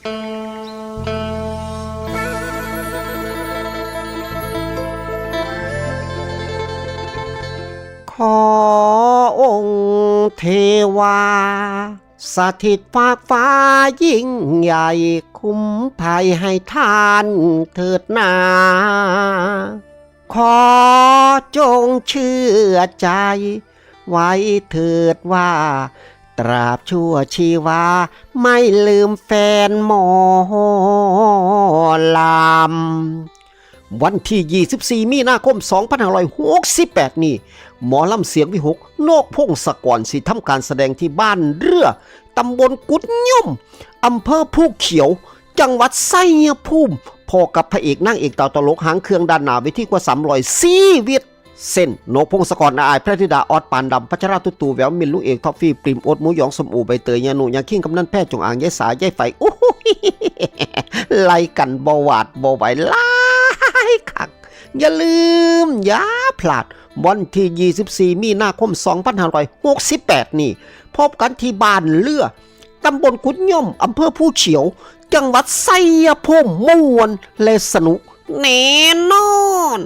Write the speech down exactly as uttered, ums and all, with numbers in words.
ขอองค์เทวา สถิตฟากฟ้ายิ่งใหญ่ คุ้มภัยให้ท่านเถิดนา ขอจงเชื่อใจ ไว้เถิดว่า ตราบชั่วชีวา ไม่ลืมแฟนหมอลำ วันที่ ยี่สิบสี่ มีนาคม สองพันห้าร้อยหกสิบแปด นี้ หมอลำเสียงวิหก นกพงศกร สิทำการแสดงที่บ้านเรือ ตำบลกุดย่อม อำเภอภูเขียว จังหวัดชัยภูมิ พ้อกับพระเอกนางเอกตาวตลกหางเครื่องด้านหน้าเวทีกว่า สามร้อย ชีวิต เช่น นกพงศกร อาอาย พระธิดา ออด ปานดำ พัชรา ตุ๊ตู่ แวว มิน ลุงเอก ทอฟฟี่ ปริม โอ๊ต หมูหยอง ส้มโอ ใบเตย ยานุ ยาคิง กำนัน แพทย์ จงอาง ยายสา ยายไฝ อู้หู ไล่กันบ่หวาดบ่ไหว หลายคัก อย่าลืม อย่าพลาด วันที่ ยี่สิบสี่ มีนาคม สองพันห้าร้อยหกสิบแปด นี้ พบกันที่บ้านเรือ ตำบลกุดย่อม อำเภอภูเขียว จังหวัดชัยภูมิ ม่วนและสนุกแน่นอน